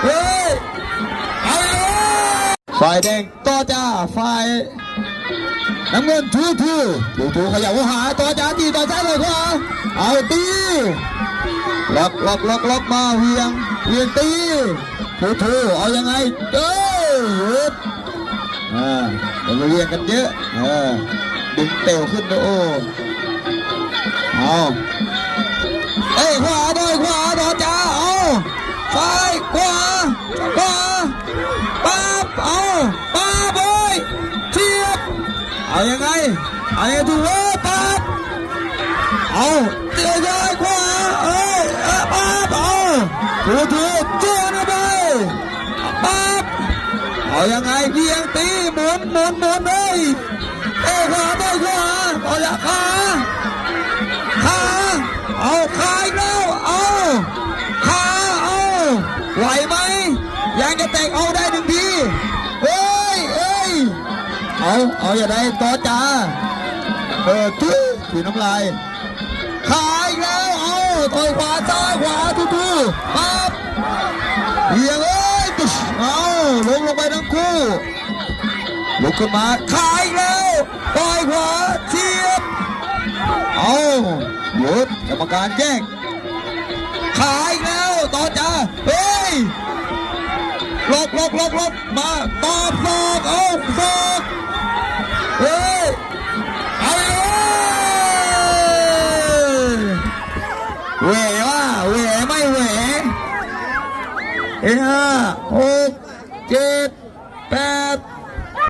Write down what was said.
ເຮີ້ຍ ເອົາແລ້ວ ຝ່າຍແດງຕໍ່ຈາ ຝ່າຍນ້ຳເງິນ ທູທູ ທູທູ ຂະຫຍັບເຂົ້າຫາ ຕໍ່ຈາ ຕີຕໍ່ຊ້າຍ ຕໍ່ຂວາ ເອົາ ຕີ ລັອກ ລັອກ ລັອກ ລັອກ ມາ ຫວ່ຽງ ຫວ່ຽງ ຕີ ທູທູ ເອົາຍັງໄງ ເອີ ຢຸດ ອ່າ ມັນຫວ່ຽງກັນເຍອະ ເອີ ດຶງເຕວຂຶ້ນ ໂອ້ ເອົາ ເອີ ຂວາ ຕໍ່ຂວາ ຕໍ່ຈາ ເອົາ ຊ້າຍ ຂວາ ຂວາ ປັບ ເອົາ ປັບ ໂອ້ຍ ສຽບ ເອົາຍັງໄງ ເອົາຍັງໄງ ຖືກ ເອີ ປັບ ເອົາ ເຕະຊ້າຍ ຂວາ ເອີ ເອີ ປັບ ເອົາ ຖືກ ຖືກ ໂຈນເຂົ້າໄປ ປັບ ເອົາຍັງໄງ ຫວ່ຽງ ຕີ ໝູນ ໝູນ ໝູນ ເອີຍ ເຕະຂວາ ເຕະຂວາ ເອົາລະ ຂາ ຂາ ເອົາ ຂາອີກແລ້ວ ເອົາ ຂາ ເອົາ ໄຫວໄໝ? ຍັງຈະແຕະອອກໄດ້ໜຶ່ງທີ ເອີຍ ເອີຍ ເອົາ ເອົາ ຢ່າໄດ້ ຕໍ່ຈາ ເອີ ທຸ ຖຸຍນ້ຳລາຍ ຂາອີກແລ້ວ ເອົາ ຕ່ອຍຂວາ ຊ້າຍ ຂວາ ທູທູ ປັບ ຫວ່ຽງ ເອີຍ ເອົາ ລົງ ລົງໄປທັງຄູ່ ລຸກຂຶ້ນມາ ຂາອີກແລ້ວ ຕ່ອຍຂວາ ສຽບ ເອົາ ຢຸດ ກຳມະການແຈ້ງ ຂາອີກແລ້ວ ຕໍ່ຈາ ເຮີ້ຍ ຫຼົບ ຫຼົບ ຫຼົບ ຫຼົບ ມາ ຕອບ ສອກ ເອົາ ສອກ ເຮີ້ຍ